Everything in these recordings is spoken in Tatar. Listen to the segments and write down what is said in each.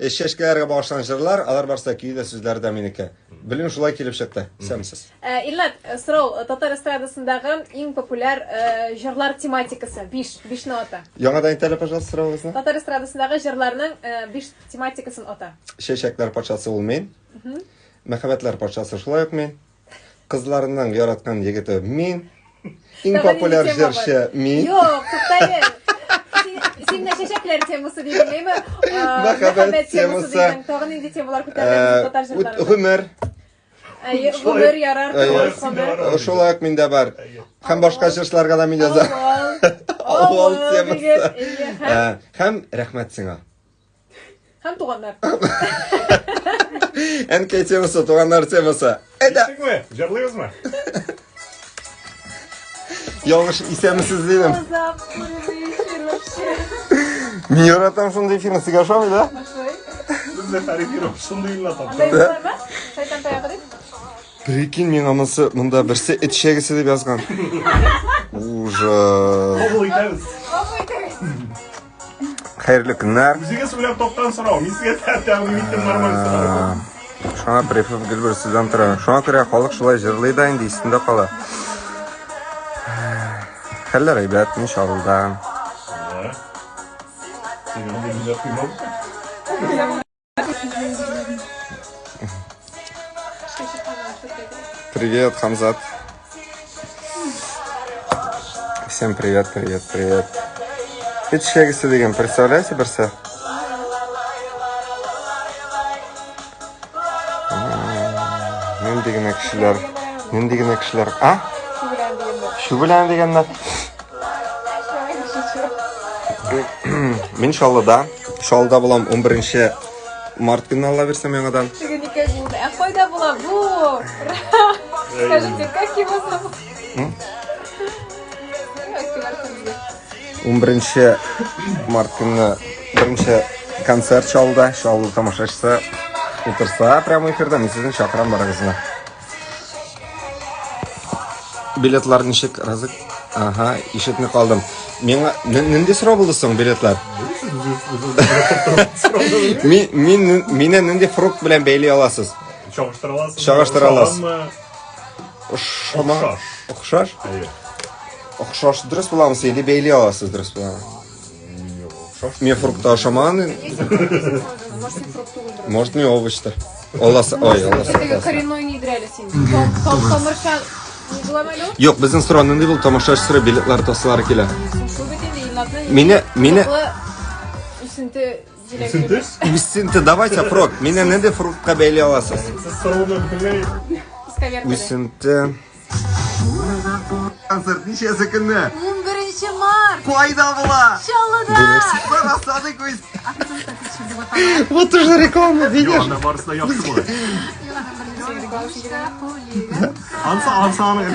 Чәчкәләргә багышланган җырлар, алар барсы да көе дә, сүзләре дә минеке. Белмим, шулай килеп чыкты. Исәнмесез. Илнат, сорау, татар эстрадасындагы иң популяр җырлар тематикасы, биш, бишне ата. Яңадан әйт әле, пожалуйста, соравыгызны. Татар эстрадасындагы җырларның биш тематикасын ата. Чәчәкләр патшасы ул мин. Мәхәббәтләр патшасы шулай ук мин. Кызларның яраткан егете мин. Иң популяр җырчы мин. Юк, тукта әле. Син менә чәчәкләр темасы дидең, әйме? Мәхәббәт темасы. Тагын нинди темалар күтәрдең татар җырларында? Гомер. Әйе, гомер ярар, гомер. Шулай ук миндә бар. Һәм башка җырчыларга да мин язам. Авыл темасы. Һәм рәхмәт сиңа. Һәм туганнар. Әнкәй темасы, туганнар темасы. Әйдә. Киттекме? Җырлыйбызмы? Ялгыш исәнмесез дидем. Мин яратам шундый эфирны. Сезгә ошамый да? Ошый. Без дә һәр эфир шундый гына Андай таптык. бармы? Шайтан таягы дип. Прикинь, миңа монысы монда берсе эт чәгесе дип язган. Ужас. Кабул итәбез. Кабул итәбез. Хәерле көннәр. Үзегез уйлап тапкан сорау. Мин сезгә тәкъдим иттем нормаль сорау. Шуңа припев гел бер сүздән тора. Шуңа күрә халык шулай җырлый да инде исендә кала. Хәлләр әйбәт, мин Чаллыда. Привет, Хамзат. Всем привет, привет, привет. Эт эчәгесе дигән, представляете, берсе? Нинди генә кешеләр, нинди генә кешеләр. А? Чү белән дигәннәр. Мин Чаллыда. Чаллыда булам 11 март көнне Алла бирсә яңадан. Теге никак булды. Ә кайда була бу? Скажите, как его зовут? 11 март көнне беренче концерт Чаллыда. Чаллы тамашачысы утырса прямой эфирда мин сезне чакырам барыгызны. Билетлар ничек разык? Ага, ишетми калдым. Миңа нинди сорау булды соң билетлар? Мин мин мине нинди фрукт белән бәйли аласыз? Чагыштыра аласыз. Чагыштыра аласыз. Ошаманмы? Охшама. Охшаш. Охшаш? Әйе. Охшаш дөрес буламы или бәйли аласыз дөрес буламы? Охшаш. Мин фрукт ашамаган. Может, фрукт түгелдер. Может, мин овощтыр. Алла ой, Алла Теге сакласын. коренной нидер әле син. Тамырча ни буламы әле ул? Юк, безнең сорау нинди булды? Тамашачы сорый, билетлар тасылары килә. Шул бит инде Илнатны. Мине мине Үсенте җиләк. Үсенте? Үсенте, давайте фрукт. Мине нинди фруктка бәйли аласыз? Сез сорауны бөтенләй Үсенте. Концерт ничәсе көнне? 11 март! Кайда була? Чаллыда! Сарасады күз. Вот уже реклама, видишь? Анда барысы да яхшы була. Анса, анса аны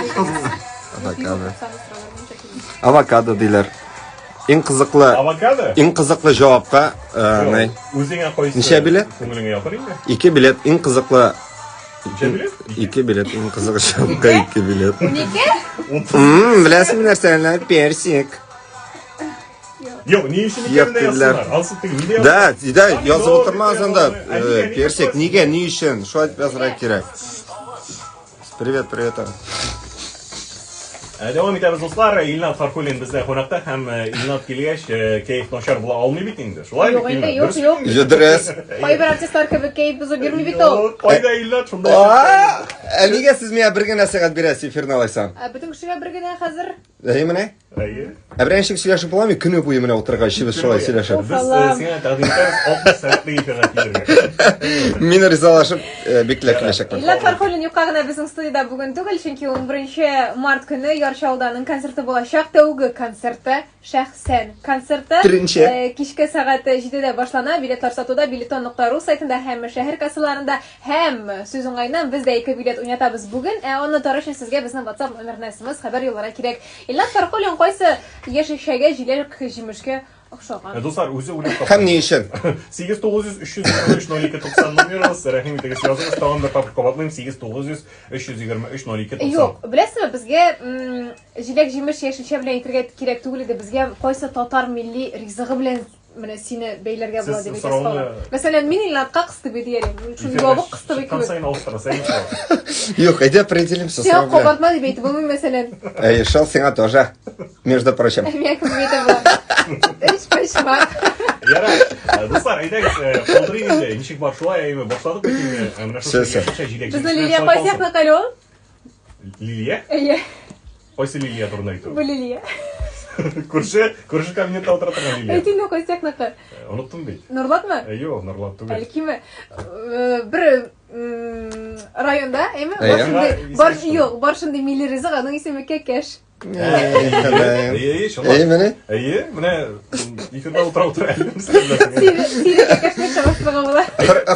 Авокадо. Авокадо диләр. Иң кызыклы, Авокадо? иң кызыклы җавапка, э, ни? Үзеңә кайсы? Ничә билет? Күңелеңә якын инде. Ике билет, иң кызыклы Ничә билет? Ике билет, иң кызык җавапка ике билет. Унике? Беләсеңме нәрсәне? Персик. Юк, ни өчен икәнен дә язсыннар. Ансы теге нидә Да, да, язып утырмагыз анда. Ә нигә, нигә Персик, шулай? нигә, ни өчен? Шулай дип язырга кирәк. Привет, привет. Дәвам итәбез, дуслар. Илнат Фархуллин бездә кунакта һәм Илнат килгәч, кәеф начар була алмый бит инде. Шулай Юк бит, инде, Илнат? юк, юк. Дөрес. Дөрес. Кайбер артистлар кебек кәеф бозу бирми бит ул. Юк, Кайда Илнат шунда. А, нигә сез миңа бер генә сәгать бирәсез эфирны алайсам? Ә бөтен кешегә бер генә хәзер. Әйе менә. Әйе. Ә берәр ничек сөйләшеп буламы? Көне буе менә утыргач, без шулай сөйләшеп. Без сиңа тәкъдим итәбез 60 сәгатьлек эфирга килергә. Мин ризалашып бик теләп киләчәкмен. Илнат Фәрхуллин юкка гына безнең студиядә бүген түгел, чөнки 11 март көне Яр Чаллыда аның концерты булачак, тәүге концерты, шәхсән концерты. Беренче. Кичке сәгать 7-дә башлана, билетлар сатуда билетон.ру сайтында һәм шәһәр кассаларында. Һәм, сүз уңаеннан, без дә ике билет уйнатабыз бүген, ә аны отар өчен сезгә безнең WhatsApp номерына смс хәбәр юлларга кирәк. Илнат Фәрхуллин кайсы яшелчәгә, җиләк җимешкә охшаган? Дуслар, үзе уйлап тапкан. Һәм ни өчен? 8900 323 02 90 номерыбыз. Рәхим итегез, языгыз. Тагын бер тапкыр кабатлыйм. 8900 323 02 90. Юк, беләсезме, безгә җиләк-җимеш, яшелчә белән әйтергә кирәк түгел иде. Безгә кайсы татар милли ризыгы белән менә сине бәйләргә була Сез дип әйтәсез сорауны- калган. Мәсәлән, мин Илнатка кыстыбый дияр идем. Шундый ябык кыстыбый Чыккан кебек. саен алыштырасың, әйе. Юк, әйдә определимся Сиңа сорау белән. кабартма дип әйтеп булмый, мәсәлән. Әй, шал сиңа тоже, между прочим. Миңа кем дип әйтә була? Өчпочмак. Ярар, дуслар, әйдәгез, калдырыйк инде. Ничек бар шулай, әйме, башладык бит инде. Менә шушы Всё, всё. яшелчә җиләк Безнең җимеш Лилия белән шулай кайсы калсын. якныкы әле ул? Лилия? Әйе, Кайсы Лилия турында әйтү? бу Лилия. Күрше, күрше кабинетта утыра торган Лилия. Әйт инде кайсы якныкы? Оныттым бит. Нурлатмы? Юк, Нурлат түгел. Әлкиме? Бер районда, әйме? Әйе. Бар шундый, бар юк, бар шундый милли ризык, аның исеме кәкәш. Әйе, әйе, чынлап. Әйе, менә. Әйе, менә эфирда утыра утыра әле нәрсә Сире, сире кәкәш белән чагыштырырга була.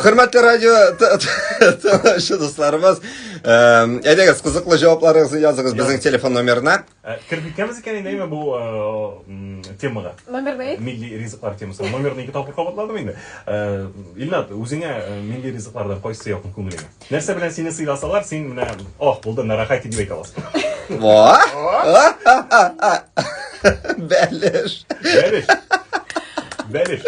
Хөрмәтле радио тыңлаучы дусларыбыз, әйдәгез, кызыклы җавапларыгызны языгыз безнең телефон номерына. Кереп киткәнбез икән инде, әйме, бу темага. Номерны әйт. Милли ризыклар темасы. Номерны ике тапкыр кабатладым инде. Илнат, үзеңә милли ризыклардан кайсысы якын күңелеңә? Нәрсә белән сине сыйласалар, син менә, ох, булды, на рахате дип әйтә аласың. Во! Бәлеш. Бәлеш. Бәлеш.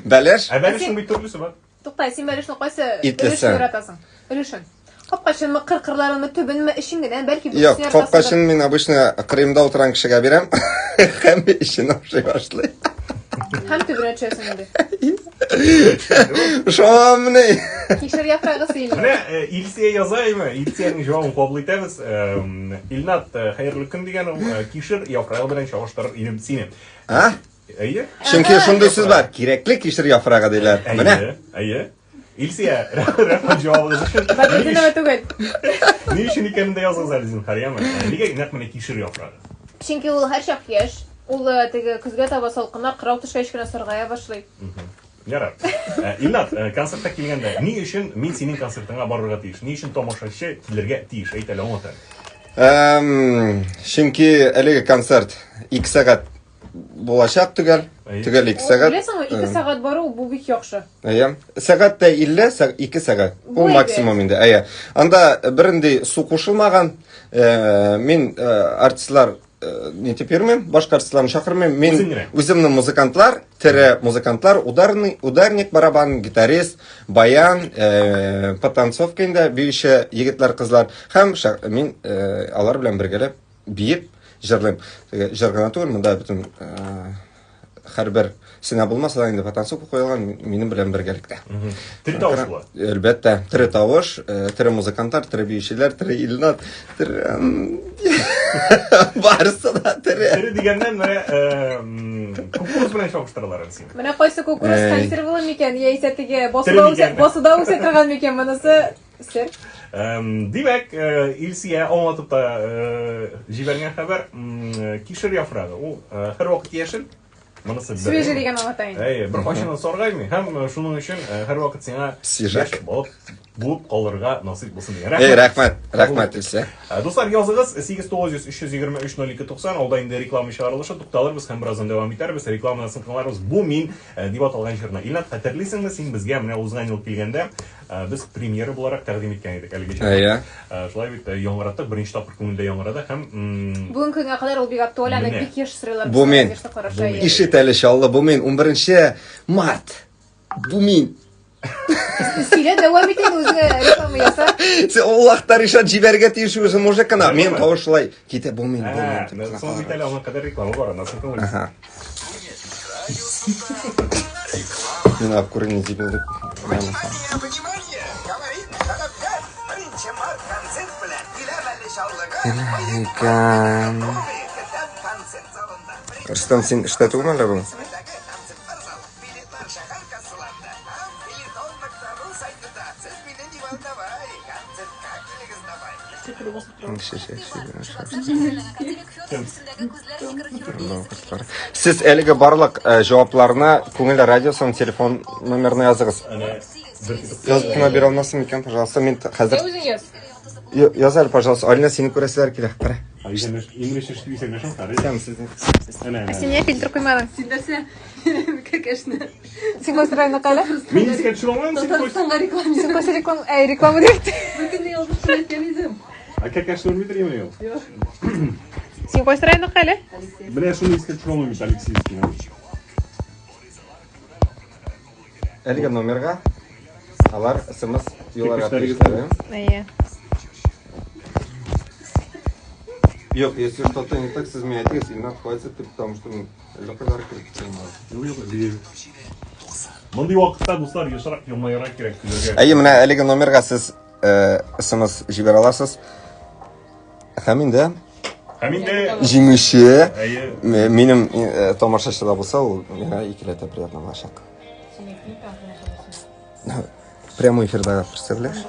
Бәлеш? Ә бәлешнең бит төрлесе бар. Тукта, син бәлешнең кайсы Итлесе. өлешен яратасың? Өлешен. Капкачынмы, кыр-кырларынмы, төбенме, эчен генә, бәлки Юк, бөтенесен яратасыңдыр. капкачын мин обычно Крымда утырган кешегә бирәм. Һәм эчен ашый башлый. Һәм төбенә төшәсең инде. Шомны. Кишер яфрагы сыйлы. Менә Илсия яза име? Илсиянең җавабын кабул итәбез. Илнат, хәерле көн дигән ул, кишер яфрагы белән чагыштырыр идем сине. А? Әйе. Чөнки шундый сүз бар, кирәкле кишер яфрагы диләр. Менә. Әйе, әйе. Илсия, рәхмәт җавабыгыз өчен. Бәдретдинова түгел. Ни өчен икәнен дә языгыз әле зинһар, яме. Нигә нәкъ менә кишер яфрагы? Чөнки ул һәрчак яшь. Ул теге көзгә таба салкыннар кырау төшкәч кенә саргая башлый. Ярар. Илнат, концертка килгәндә, ни өчен мин синең концертыңа барырга тиеш? Ни өчен тамашачы килергә тиеш? Әйт әле, аңлат әле. Чөнки әлеге концерт 2 сәгать булачак төгәл. Төгәл 2 сәгать. Беләсеңме, 2 сәгать бару бу бик яхшы. Әйе. Сәгать тә 50, 2 сәгать. Бу максимум инде. Әйе. Анда бернинди су кушылмаган. Мин артистлар нитеп йөрмим, башка артистларны чакырмыйм. Мин үземнең музыкантлар, тере музыкантлар, ударный, ударник барабан, гитарист, баян, потанцовка инде биюче егетләр, кызлар һәм мин алар белән бергәләп биеп җырлыйм. Теге җыр гына түгел, монда бөтен һәрбер сенә булмаса да инде потанцовка куелган минем белән бергәлектә. Тере тавыш була. Әлбәттә, тере тавыш, тере музыкантлар, тере биючеләр, тере Илнат, тере барысы да тере. Тере дигәннән менә кукуруз белән чагыштыралар әле сине. Менә кайсы кукуруз консервлы микән, яисә теге басуда үсә, басуда үсә торган микән монысы? Сер. Димәк, Илсия аңлатып та җибәргән хәбәр, кишер яфрагы. Ул һәрвакыт яшел. Монысы бер. Свежий дигән аңлата инде. Әйе, бер кайчан да саргаймый һәм шуның өчен һәрвакыт сиңа Свежак. яшь балык булып калырга насыйп булсын дигән. Эй, рәхмәт, рәхмәт, Илсия. Дуслар, языгыз 8900 323 0290 алда инде реклама чыгарылышы тукталырбыз һәм бераздан дәвам итәрбез. Рекламадан соң тыңларбыз. Бу мин дип аталган җырны. Илнат, хәтерлисеңме, син безгә менә узган ел килгәндә Без премьера буларак тәкъдим иткән идек әлеге җырны. Әйе. Шулай бит яңгыраттык, беренче тапкыр күңелдә яңгырады һәм Бүгенге көнгә кадәр ул бик актуаль, аны Менә. бик еш сорыйлар. Бу мин. Еш караша. Ишет әле, Чаллы, бу мин 11 март. Бу мин. Сөйлә, дәвам ит инде, үзеңә реклама яса. Син ул вакытта Ришат җибәрергә тиеш үзе мужик кына. Мин тавыш шулай китә, бу мин, бу мин. дип кына Соң бит әле аңа кадәр реклама бар, аннан соң күңел. Ага. Мин алып күренми дип инде. Икән. Рөстәм, син эштә түгелме әллә бүген? Сез әлеге барлык җавапларны Күңел радиосының телефон номерына языгыз. Язып кына бирә алмассың микән, пожалуйста, мин хәзер. Үзең яз. Яз әле, пожалуйста. Алина, сине күрәселәр килә. Кара. Ә син нигә фильтр куймадың? Син нәрсә? Кәкәшне. Син кайсы районныкы әле? Мин искә төшерә алмыйм, син кайсы. Татарстанга реклама. Син кайсы реклама? Әй, реклама дип. Бер көнне язып әйткән идем. Ә кәкәшне белмидер яме ул. Син кайсы районныкы әле? Менә шуны искә төшерә алмыйм бит, Алексеевский. Әлеге номерга алар смс юлларга Кирпечләрегез тиешләр. Әйе. Юк, если что-то не так, сез миңа әйтегез, Илнат, хватит, дип, потому что мин әллә кайларга кереп киткән Юк, юк, дибез. Мондый вакытта, дуслар, ешрак елмаерга кирәк көлергә. Әйе, менә әлеге номерга сез смс җибәрә аласыз. Һәм инде Һәм инде җиңүче әйе, минем тамашачы да булса, ул миңа икеләтә приятно булачак. Прямой эфирда, представляешь?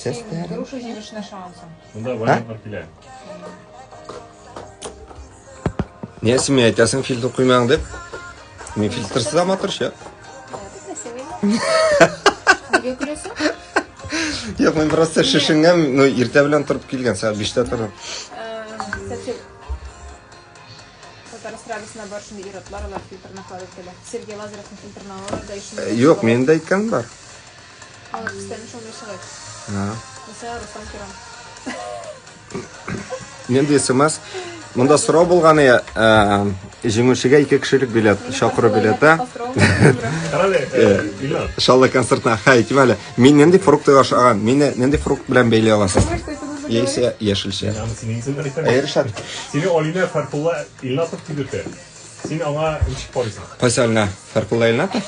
Сәсләр. Груша җимешенә ошагансың. монда вариантлар килә. Не, син миңа әйтәсең фильтр куймаң дип. Мин фильтрсыз да матур чык. Нигә көләсең? Юк, мин просто шешенгән, ну, иртә белән торып килгән, сәгать 5тә тордым. Кстати, татар эстрадасына бар шундый ир-атлар, алар фильтрны кабул итәләр. Сергей Лазаревның фильтрын алалар да ишетмәгән. Юк, минем дә әйткәнем бар. Алар постоянно шундый чыгып. А. Мәсәлән, Руслан Кирам. Нинди смс? Монда сорау булган э, җиңүчегә ике кешелек билет, чакыру билеты. Карале, Илнат. Шаллы концертына ха әйтим әле. Мин нинди фрукты ашаган? Мине нинди фрукт белән бәйли аласыз? Яисә яшелчә. Аны синең исемнән әйтәм. Әй, Ришат. Сине Алинә Фәрхулла Илнатов дип йөртә. Син аңа ничек карыйсың? Кайсы Алинә? Фәрхулла Илнатов?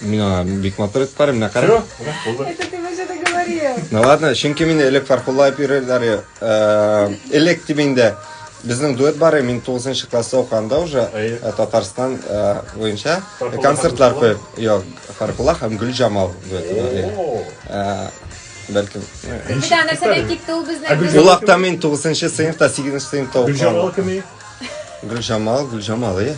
Мин аңа бик матур итеп карыйм, менә кара. Всё, менә булды. Это ты вообще-то говорил. Ну ладно, чөнки мине элек Фәрхулла дип йөриләр. Элек дип инде безнең дуэт бар, мин 9 класста укыганда уже Әйе. Татарстан буенча Фәрхулла концертлар һәм куеп, юк, Фәрхулла һәм Гөлҗамал дуэты бар. О, Бәлкем. Бит ана нәрсәдән китте ул безнең. Ә Гөлҗамал Ул вакытта мин 9 сыйныфта, 8 сыйныфта Гөлҗамал укыган. кем? Гөлҗамал, Гөлҗамал, иә.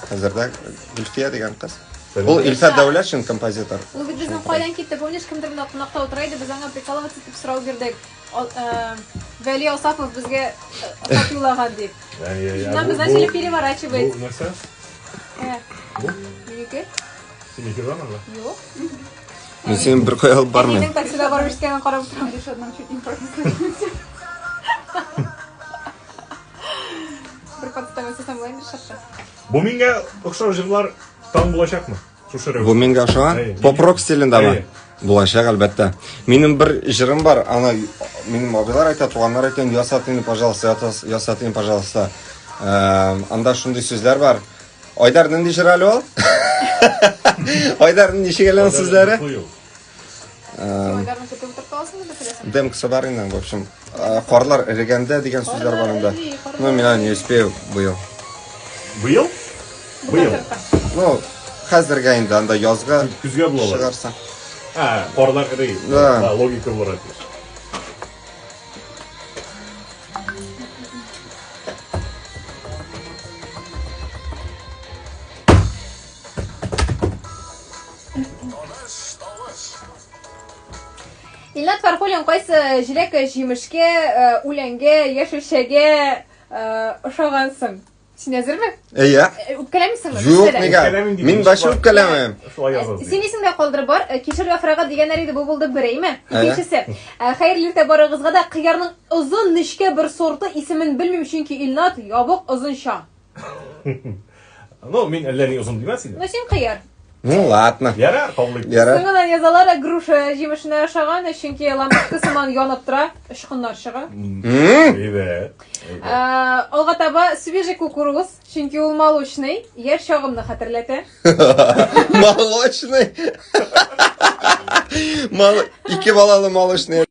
Хәзердә Гөлфия дигән кыз. Ул Илфат Дәүләтшин композитор. Ул бит безнең кайдан китте, помнишь, кемдер менә кунакта утыра иде, без аңа прикалываться итеп сорау бирдек. Вәли Асафов безгә хат юллаган дип. Шуннан без начали переворачивать. Бу нәрсә? Бу? Минеке? Синеке бармы? Юк. Мин сине бер кая алып бармыйм. Әнинең таксида барып ишеткәнен карап утырам. Решат нам чуть не прослышался. Бер подставился сам була инде Ришатта. Бу миңа охшаш җырлар тагын булачакмы? Шушы Бу рәвештә. миңа ошаган. Әйе. Поп-рок стилендәме? Әйе. Булачак, әлбәттә. Минем бер җырым бар, аны минем абыйлар әйтә, туганнар әйтә, ясат инде, пожалуйста, ясат инде, пожалуйста. Анда шундый сүзләр бар. Айдар нинди җыр әле ул? Айдарның ничек әле аның сүзләре? Айдарны көтеп утырып каласың инде, теләсәң. Демкасы бар инде, в общем. Карлар эрегәндә дигән сүзләр бар анда. Ну, мин аны не успею быел. Быел? Быел. Ну, хәзергә инде анда язга Көзгә була. чыгарсаң. А, карлар эри. Да. Да, логика булыр. Илнат Фәрхуллин кайсы җиләк җимешкә, үләнгә, яшелчәгә ошагансың? Син әзерме? Әйе. Үпкәләмисеңме? Юк, Нәрсәдән? нигә? Үпкәләмим дип, Мин башы үпкәләмим. Шулай язасыз. Син исеңдә калдырып бар, кишер яфрагы дигәннәр иде, бу булды бер, әйме? Әйе. Икенчесе. Хәерле иртә барыгызга да. Кыярның озын нечкә бер сорты исемен белмим, чөнки Илнат ябык озынча. Ну, мин әллә ни озын димәс идем. Ну, син кыяр. Ну, ладно. Ярар, кабул ит. Ярар. Соңыннан язалар, груша җимешенә ошаган, чөнки лампочка сыман янып тора, очкыннар чыга. Әйбәт. Алга таба свежий кукуруз, чөнки ул молочный, яшь чагымны хәтерләтә. Молочный. Мал, ике балалы молочный.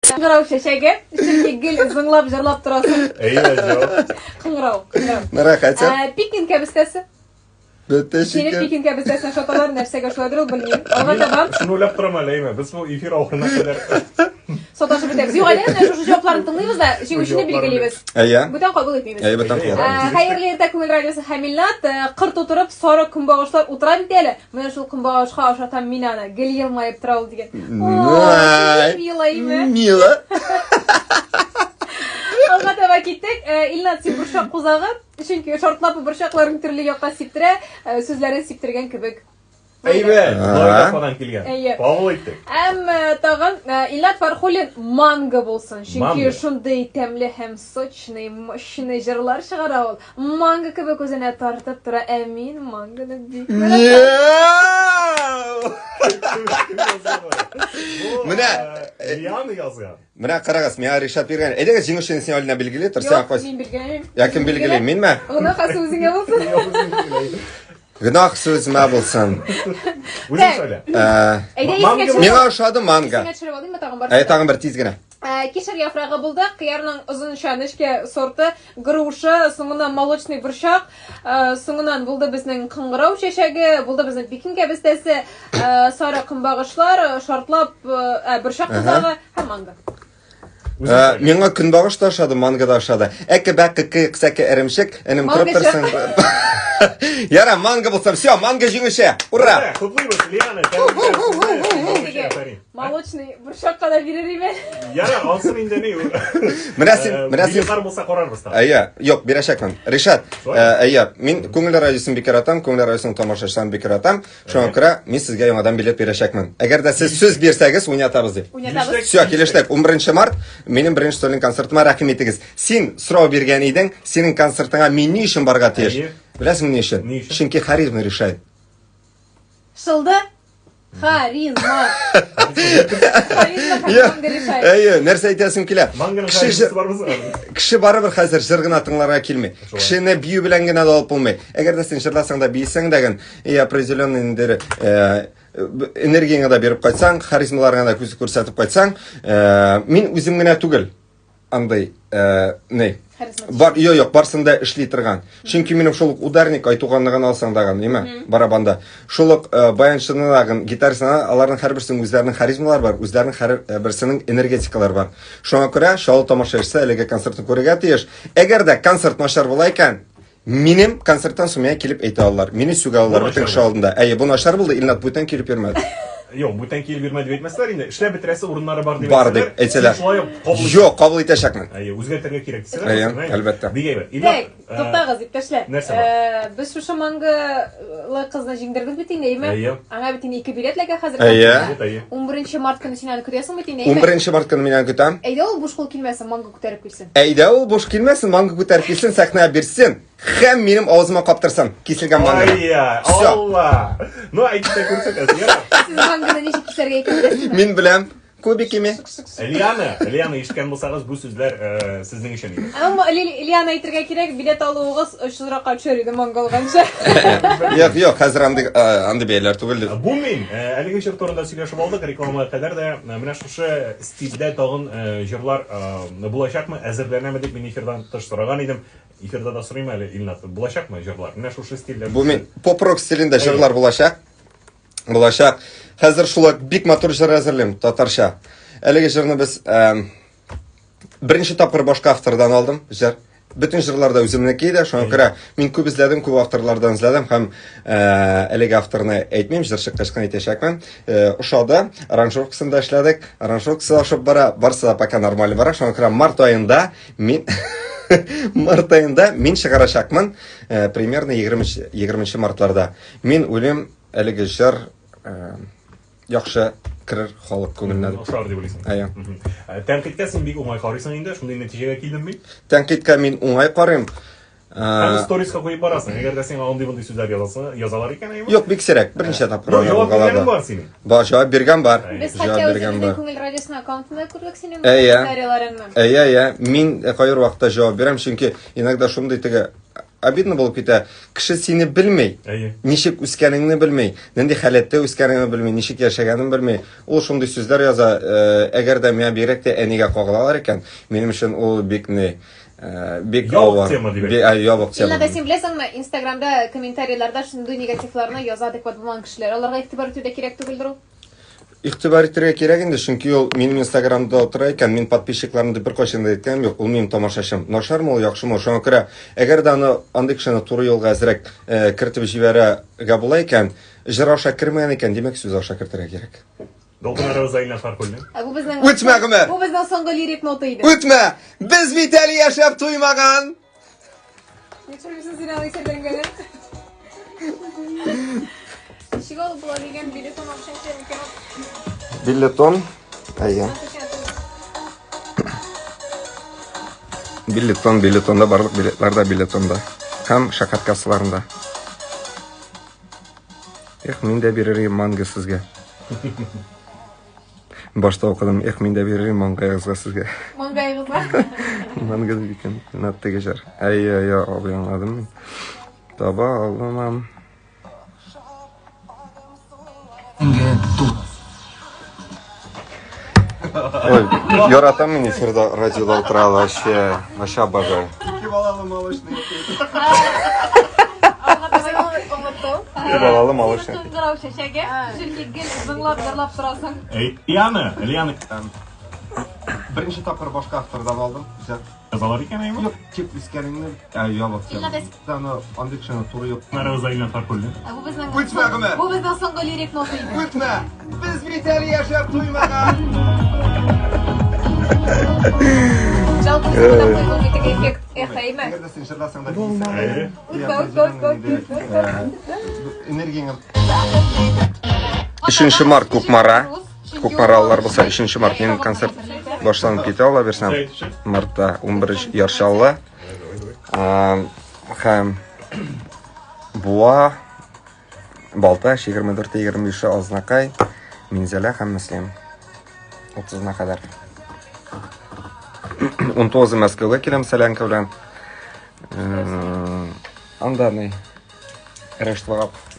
Кыңгырау чәчәге, чөнки гел зыңлап җырлап торасың. Әйбәт җавап. Кыңгырау, кыңгырау. Рәхәт. Пекин кәбестәсе. Бетте Сине шикәр. Пекин кәбестәсенә шаталар, нәрсәгә шулайдыр ул, белмим. Алга таба Шуны уйлап торам әле, әйме. Без бу эфир ахырына кадәр саташып бетәбез. Юк, әле менә шушы җавапларны тыңлыйбыз да, җиңүчене билгелибез. Әйе. Бүтән кабул итмибез. Әйе, бүтән кабул итмибез. Хәерле иртә Күңел радиосы һәм Илнат. Кыр тутырып сары көнбагышлар утыра бит әле. Менә шул көнбагышка ашатам мин аны. Гел елмаеп тора ул дигән. О, мило име? Мило. Алга таба киттек. Илнат, син борчак кузагы. Чөнки шартлап борчакларын төрле якка сиптерә, сүзләрен сиптергән кебек. Әйбәт, Лайда ападан килгән. Әйе. Кабул иттек. Әм тагын Илнат Фархуллин манго булсын. Чөнки Манго. шундый тәмле һәм сочный, мощный җырлар чыгара ул. Манго кебек үзенә тартып тора. Ә мин мангоны бик яратам. Менә, Лиана язган. Менә карагыз, миңа Ришат биргән. Әйдәгез, җиңүчене син Алина билгели тор, сиңа Юк, кайсы? мин билгеләмим. Я кем билгели, минме? Гөнаһ үзеңә булсын. Гөнаһ сүземә булсын. Үзең сөйлә. Әйдә, Манго искә төшереп Миңа ошады манго. Искә төшереп алыйммы тагын бар? Әй, тагын бер тиз генә. Кишер яфрагы булды, кыярның озынча нечкә сорты, груша, соңыннан молочный борчак, соңыннан булды безнең кыңгырау чәчәге, булды безнең пекин кәбестәсе, сары көнбагышлар, шартлап, борчак тозагы һәм манго. Ә, миңа көнбагыш та ошады, манго да ошады. Әке бәк кы ксәке эремчек, энем торып торсын. Яра, манго булса, все, манго җиңүче. Ура! Котлыйбыз, Лиана. Молочный борчакка да бирер име? Яра, алсын инде ни. Менә син, менә син. Билетлар булса карарбыз та. Әйе, юк, бирәчәкмен. Ришат, әйе, мин Күңел радиосын бик яратам, Күңел радиосының тамашачыларын бик яратам. Шуңа күрә мин сезгә яңадан билет бирәчәкмен. Әгәр дә сез сүз бирсәгез, уйнатабыз дип. Уйнатабыз. Все, килештек. 11 март минем беренче сольный концертыма рәхим итегез. Син сорау биргән идең, синең концертыңа мин ни өчен барырга тиеш? Беләсеңме ни өчен? Ни өчен? Чөнки харизма решает. Шылды. Харизма. Харизма һәм решает. Әйе, нәрсә әйтәсем килә? Манганың Кеше харизмасы бармы соң? Кеше барыбер хәзер җыр гына тыңларга килми. Кешене бию белән генә дә алып булмый. Әгәр дә син җырласаң да, биесәң дә ген, и определенный ниндидер э, энергияңә дә биреп кайтсаң, харизмаларыңа да күз күрсәтеп кайтсаң, э, мин үзем генә түгел андый э, ни бар юк юк барсын да эшли торган. Чөнки минем шул ук ударник Айтуганны гына алсаң да ниме, барабанда. Шул ук э, баянчыны да, гитаристны аларның һәрберсенең үзләренең харизмалары бар, үзләренең һәрберсенең энергетикалары бар. Шуңа күрә Чаллы тамашачысы әлеге концертны күрергә тиеш. Әгәр дә концерт начар була икән, Минем концерттан соң миңа килеп әйтә алалар. Мине сүгә алалар бөтен кеше алдында. Әйе, бу начар булды, Илнат бүтән килеп йөрмәде. Юк, бүтән килеп йөрмәде дип әйтмәсләр инде. Эшләп бетерәсе урыннары бар дип Бар дип әйтсәләр. Шулай ук кабул Юк, кабул итәчәкмен. Әйе, үзгәртергә кирәк дисәләр. Әйе, әлбәттә. Бик әйбәт. Илнат, Так, туктагыз, иптәшләр. Нәрсә бар? Э, без шушы мангалы кызны җиңдердек бит инде, әйеме? Әйе. Аңа бит инде ике билет эләгә хәзер. Әйе. Әйе. 11 март көне син аны көтәсең бит инде, әйеме? 11 март көне мин аны көтәм. Әйдә ул буш кул килмәсен, манго күтәреп килсен. Әйдә ул буш килмәсен, манго күтәреп килсен, сәхнәгә бирсен. Һәм минем авызыма каптырсын киселгән мангоны. Ай, Всё. Алла. Ну, әйтеп тә күрсәтәсең. Ярар. Сез мангоны ничек кисәргә икән беләсезме? Мин беләм. Кубикими. Лиана, Лиана ишеткән булсагыз, бу сүзләр э, сезнең өчен иде. Әмма Лиана әйтергә кирәк, билет алуыгыз очсызракка төшәр иде манго алганчы. Юк, юк, хәзер андый э, андый бәяләр түгел. Бу мин. Э, Әлеге җыр турында сөйләшеп алдык, рекламага кадәр дә. Э, Менә шушы стильдә тагын э, җырлар э, булачакмы, әзерләнәме дип мин эфирдан тыш сораган идем. Эфирда да сорыйм әле, Илнат, булачакмы җырлар? Менә шушы стильдә. Бу мин поп-рок стилендә җырлар булачак. Булачак. Хәзер шулай бик матур җыр әзерлим, татарча. Әлеге җырны без э, беренче тапкыр башка автордан алдым җыр. Бөтен җырлар да үземнеке иде, шуңа күрә мин күп эзләдем, күп авторлардан эзләдем һәм э, әлеге авторны әйтмим, җыр чыккач кына әйтәчәкмен. Э, ошады, аранжировкасын да эшләдек, аранжировкасы да ошап бара, барысы да пока нормально бара, шуңа күрә март аенда мин март аенда мин чыгарачакмын, э, примерно 20 20 мартларда. Мин уйлыйм, әлеге җыр э, яхшы керер халык күңеленә дип. Ошар дип уйлыйсың. Әйе. Мгм. Ә, Тәнкыйтькә син бик уңай карыйсың инде, шундый нәтиҗәгә килдем мин. Тәнкыйтькә мин уңай карыйм. Һәм Ә, сториска куеп барасың. Әгәр дә сиңа андый-мондый сүзләр язасы, язалар икән, әйеме? Юк, бик сирәк, берничә тапкыр Ну, гына җавап булгалады. биргәнең бар синең. Бар, җавап биргән бар. Без Җавап хәтта биргән үзебезнең бар. Күңел радиосының аккаунтында күрдек синең Әйе. комментарийларыңны. Әйе, әйе, мин кайбер вакытта җавап бирәм, чөнки иногда шундый теге обидно булып китә. Кеше сине белми. Әйе. Ничек үскәнеңне белми, нинди халәттә үскәнеңне белми, ничек яшәгәнен белми. Ул шундый сүзләр яза, э, әгәр дә миңа бигрәк тә әнигә кагылалар икән, минем өчен ул бик ни, э, бик Ябык авыр. тема дип Би- ә, ябык тема. Илнат, ә син беләсеңме, Инстаграмда комментарийларда шундый негативларны яза адекват булмаган кешеләр. Аларга игътибар итү дә кирәк түгелдер ул. Игътибар итәргә кирәк инде, чөнки ул минем Инстаграмда утыра икән, мин подписчикларым дип беркайчан да әйткәнем юк, ул минем тамашачым. Начармы ул, яхшымы ул, шуңа күрә, әгәр дә аны андый кешене туры юлга әзрәк э, кертеп җибәрергә була икән, җыр аша кермәгән икән, димәк, сүз аша кертергә кирәк. Дулкын арабызда Илнат Фәрхуллин. Ә бу безнең Үтмә, гомер! Бу безнең соңгы лирик нота иде. Үтмә! Без бит әле яшәп туймаган! Ничек син аның исәпләнгәнен? Ничек Ничек алып була дигән билетон акча икән. Билетон. Әйе. Билетон, билетонда барлык билетлар да билетонда. Һәм шәһәр кассаларында. Эх, мин дә бирер идем манго сезгә. Башта укыдым, эх, мин дә бирер идем маңгаегызга сезгә. Маңгаегызга? Манго дип икән. Нат теге җыр. Әй, әй, абый аңладым мин. Таба алмам. Ой, яратам мин эфирда радиода утыра вообще, вообще обожаю. Ике балалы молочный. Ике балалы молочный. Кыңгырау чәчәге. Чөнки гел зыңлап, җырлап торасың. Эй, Лиана, Лиана. Беренче тапкыр башка автордан алдым. Güzel. Язалар икән, әйме? Юк, тип искәреңне ә, ябык тема. Аны андый кешене туры юк. Нарыбызда Илнат Фаркуллин. Ә Бу безнең Үтмә, Гомәр. Бу безнең соңгы лирик нота иде. Үтмә! Без бит әле яшәп туймаган! Жалпы біздің қойылым теге эффект эхо әйме? Әгәр дә син җырласаң да бийсең. Әйе. Үтмә, үтмә, үтмә, үтмә, үтмә. Энергияңа 3 март Кукмара. Кукмаралылар булса 3 март минем концерт башланып китә ала бирсәм. Мартта 11 Яр Чаллы. Һәм Буа, Балтач 24-25 Азнакай, Минзәлә һәм Мөслим. 30-на кадәр. 19 Мәскәүгә киләм Солянка белән. Анда ни Рәшит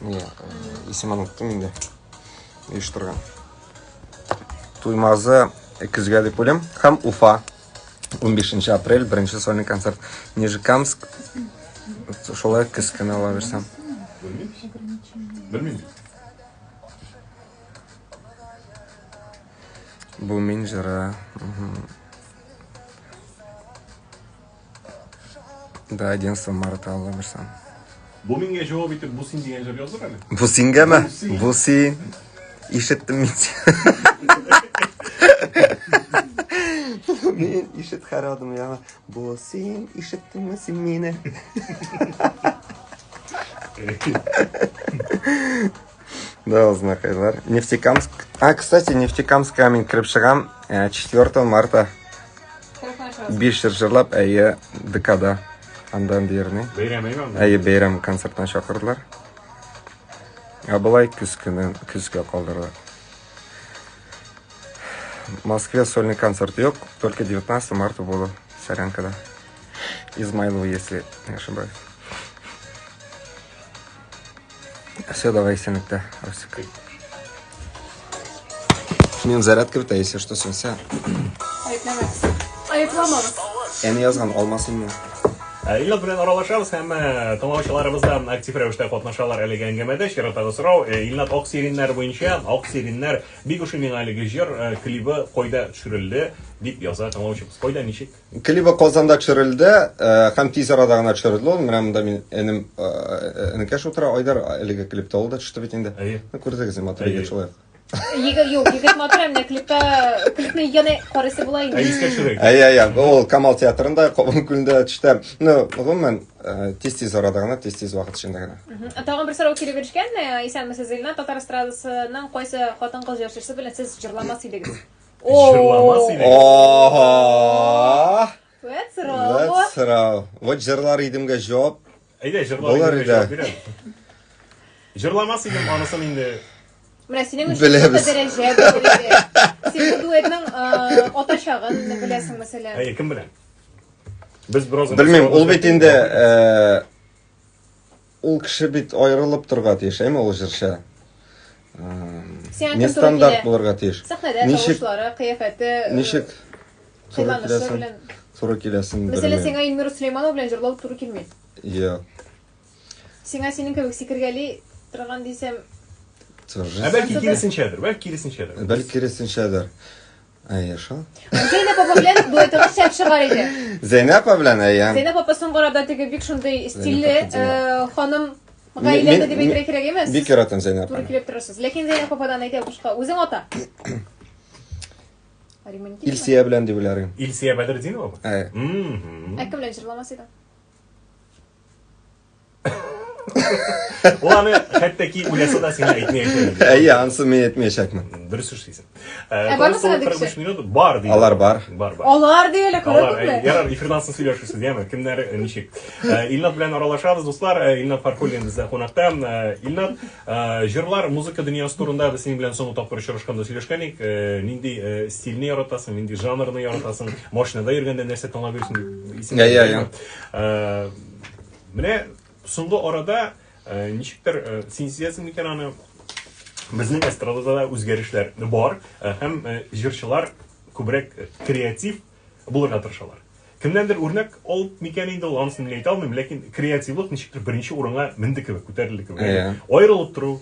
ни исемен оныттым инде. Оештырган. Туймазы көзгә дип уйлыйм. Һәм Уфа. 15 апрель, беренче сольный концерт. Нижнекамск. Шулай көз көне ала бирсәм. Белмим. Бу мин җыры. Да, 11 марта ала бирсәм. Бу мингә җавап итеп, бу син дигән җыр языр әле. Бу сингәме? Бу син. Бу син. Ишеттем мин сине. Мин ишет карадым яңа. Бу син, ишеттеңме син мине? Да, азнакайлар. Нефтекамск. А, кстати, Нефтекамскка мин кереп чыгам 4 марта. 5 җыр җырлап, әйе, ДКда. Андан дирни. Бәйрәм әйме анда? Әйе, бәйрәм концертына чакырдылар. Ә болай көз көне, көзгә калдырдылар. Москве сольный концерт юк, только 19 марта буду Солянкада. Измайлова, если не ошибаюсь. Все, давай, исәнлектә, Русик. Минем зарядка бетә, если что, сүнсә. Айыпламагыз. Айыпламагыз. Әни язган, алмас инде. Илнат белән аралашабыз һәм тыңлаучыларыбыз да актив рәвештә катнашалар әлеге әңгәмәдә. Чираттагы сорау, Илнат Ак сиреннәр буенча, Ак сиреннәр бик ошый миңа әлеге җыр, клибы кайда төшерелде дип яза тыңлаучыбыз. Кайда, ничек? Клибы Казанда төшерелде, һәм тиз арада гына төшерелде ул. Менә монда мин энем, энекәш утыра, Айдар әлеге клипта ул да төште бит инде. Әйе. Ну, күрдегез, матур егет шулай. Егет юк, егет матур, ә менә клипта клипны янә карыйсы була Ә инде. искә төшерик. Әйе, әйе, ул Камал театрында, Кабан күлендә төште. Ну, гомумән, тиз-тиз арада гына, тиз-тиз вакыт эчендә генә. Тагын бер сорау килеп ирешкән. Исәнмесез, Илнат, татар эстрадасының кайсы хатын-кыз җырчысы белән сез җырламас идегез? Җырламас идегез? Ага! Вәт сорау. Вәт сорау. Вот җырлар идемгә җавап. Әйдә, җырлар Булыр идемгә иде. җавап бирәм. Җырламас идем, анысын инде. Менә синең өчен Беләбез. дәрәҗә булыр иде. Син бу дуэтның атачагын беләсең, мәсәлән. Әйе, кем белән? Без бераз гына Белмим, ул сорау бит инде ул кеше бит аерылып торырга тиеш, әйме ул җырчы. Сиңа Не кем туры стандарт килә? булырга тиеш. Сәхнәдә Ничек тавышлары, кыяфәте, ничек туры кыйланышы киләсең? белән. Туры киләсең Мәсәлән, белмим. сиңа Эльмира Сөләйманова белән җырлау туры килми. Юк. Сиңа синең кебек сикергәли торган дисәм, Тоже. Ә бәлки киресенчәдер, бәлки киресенчәдер. Бәлки киресенчәдер. Әйе, шул. Зәйнәп апа белән дуэтыгыз шәп чыгар иде. Зәйнәп апа белән, әйе. Зәйнәп апа соңгы арада теге бик шундый стильле Зәйнәп апа, ханым Мин- гаиләндә дип мин- әйтергә кирәк емес. Бик яратам Зәйнәп Туры апаны. килеп торасыз. Ләкин Зәйнәп ападан әйтә башка. Үзең ата. Римма Никитина. Илсия белән дип уйларым. Илсия Бәдретдиновамы? Әйе. Мгм. Ә кем белән җырламас идең? Ул аны хәтта ки уйласа да сиңа әйтмәячәк. Әйе, ансы мин әйтмәячәкмен. Дөрес эшлисең. Ә бармы сиңа 45 кеше? минут бар ди. Алар бар. Бар, бар. Алар ди әле, Алар, күрәсеңме? ярар, эфирдан соң сөйләшерсез, яме, кемнәр, ничек. Илнат белән аралашабыз, дуслар. Илнат Фархуллин бездә кунакта. Илнат, җырлар, музыка дөньясы турында без синең белән соңгы тапкыр очрашканда сөйләшкән идек. Нинди стильне яратасың, нинди жанрны яратасың, машинада йөргәндә нәрсә тыңлап йөрисең дип исемдә. Әйе, әйе. Менә соңгы арада ничектер син сизәсең микән аны? Безнең эстрадада да үзгәрешләр бар һәм җырчылар күбрәк креатив булырга тырышалар. Кемнәндер үрнәк алып микән инде ул, анысын мин әйтә алмыйм, ләкин креативлык ничектер беренче урынга менде кебек, күтәрелде кебек. Әйе. Аерылып тору,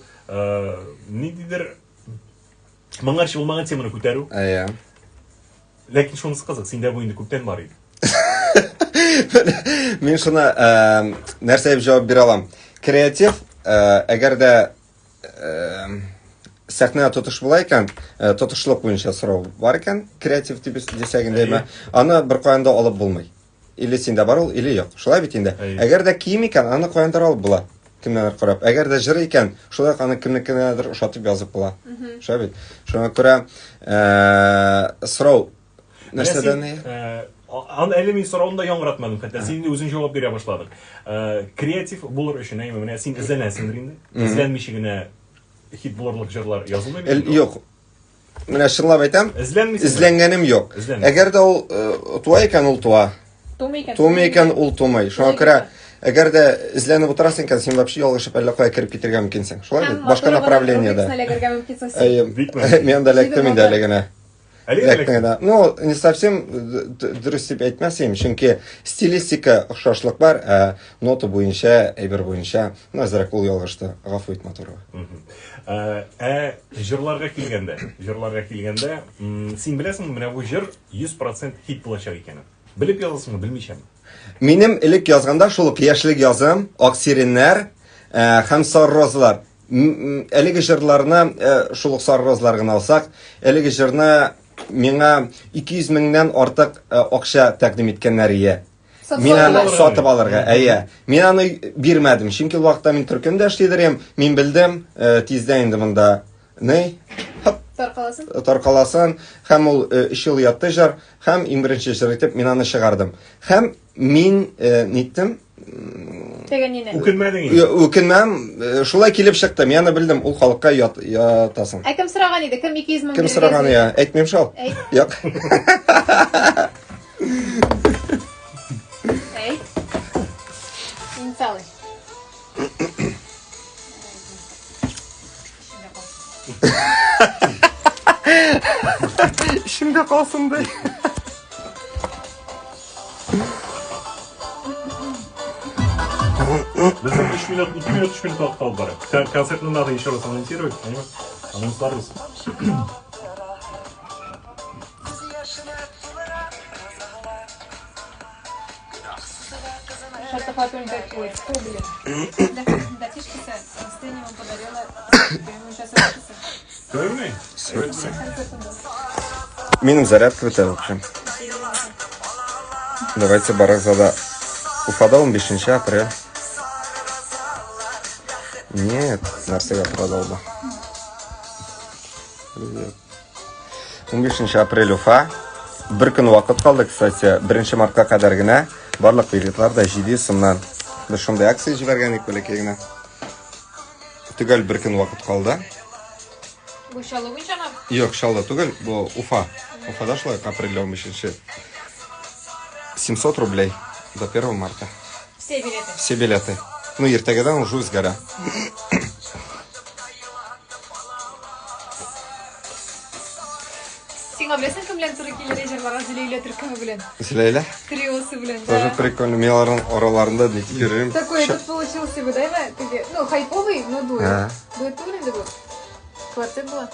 ниндидер моңарчы булмаган теманы күтәрү. Әйе. Ләкин шунысы кызык, синдә бу инде күптән бар иде. Мин шуны нәрсә дип җавап бирә алам? Креатив, әгәр дә сәхнә тотыш була икән, тотышлык буенча сорау бар икән, креатив дип дисәк инде, аны бер каян да алып булмый. Или синдә бар ул, или юк. Шулай бит инде. Әгәр дә кием икән, аны каяндыр алып була. Кемнәндер карап. Әгәр дә җыр икән, шулай ук аны кемнекенәдер ошатып язып була. Шулай бит. Шуңа күрә сорау нәрсәдән? Аны әле мин сорауны да яңгыратмадым, хәтта син инде үзең җавап бирә башладың. Креатив булыр өчен, әйме, менә син эзләнәсеңдер инде. Эзләнмичә генә хит булырлык җырлар язылмый бит. Юк. Менә чынлап әйтәм, Эзләнмисеңме? Эзләнгәнем юк. Эзләнмисең. Әгәр дә ул туа икән, ул туа. Тумый икән. Тумый икән, ул тумый. Шуңа Тумый күрә, икән. әгәр дә эзләнеп утырасың икән, син вообще ялгышып әллә кая кереп китергә мөмкинсең. Шулай бит? Башка направлениедә. Эләгергә мөмкинсең син. Әйе. Бик мөмкин. Мин анда эләктем инде әле генә. Әле Эләктем генә. Ну, не совсем дөрес дип әйтмәс идем, чөнки стилистика охшашлык бар, ә нота буенча, әйбер буенча, ну, әзрәк ул ялгышты. Гафу ит, Матурова. Ә җырларга килгәндә, җырларга килгәндә, син беләсеңме, менә бу җыр 100% хит булачак икәнен? Белеп язасыңмы, белмичәме? Минем элек язганда шул ук Яшьлек язым, Ак сиреннәр, һәм Сары розалар. Әлеге җырларны, шул ук Сары розалар гына алсак, әлеге җырны миңа 200 меңнән артык акча тәкъдим иткәннәр ие. Мин аны сатып алырга, әйе. Мин аны бирмәдем, чөнки ул вакытта мин төркемдә эшлидер идем. Мин белдем, тиздән инде монда ни, хоп, таркаласын. Таркаласын. Һәм ул 3 ел ятты җыр, һәм иң беренче җыр итеп мин аны чыгардым. Һәм мин ниттем? Тегенене. Үкенмәдең инде. Үкенмәм, шулай килеп чыкты. Мин аны белдем, ул халыкка ятасың. Ә кем сораган иде? Кем 200 мең? Кем сораган я? Әйтмим шул. Әйт. Юк. Әйт. Инициалы. Эчемдә калсын ди. Безнең 3 минут, 2 минут, 3 минут вакыт калды бары. Концертны надо еще раз анонсировать, понимаешь? Анонсларбыз. Минем зарядка бетә, в общем. Давайте барыгызга да. Уфада 15 апрель. Нет, нәрсәгә продалды. Привет. 15 апрель Уфа. Бер көн вакыт калды, кстати, 1 мартка кадәр генә барлык билетлар да 700 сумнан. Без шундый акция җибәргән идек бәләкәй генә. Төгәл бер көн вакыт калды. Бу Чаллы буенчамы? Юк, Чаллы түгел, бу Уфа. Уфада шулай апрельдә 15-нче. 700 рублей до 1 марта. Все билеты. Все билеты. Ну, иртәгәдән уже үзгәрә. Сиңа беләсең кем белән туры килер җырларга Зөләйлә төркеме белән? Зөләйлә? Триосы белән, да. Тоже прикольно. Мин аларның араларында ник йөрим. Такой этот получился бы, да, теге, ну, хайповый, но дуэт. А. Дуэт түгел инде бу. Квартет була.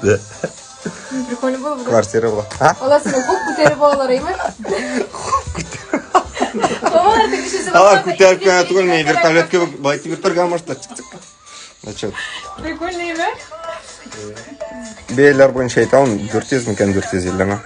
Да. Ну, прикольно было бы. да? Квартира була. А? Алар сине хоп күтәреп алалар, әйме? Бабалар тегешесе Алар күтәреп кенә түгел, мин вертолет кебек былай тибеп торган может. Зачет. Прикольно, әйме? Бәяләр буенча әйтә алмыйм, 400 микән, 450 ме?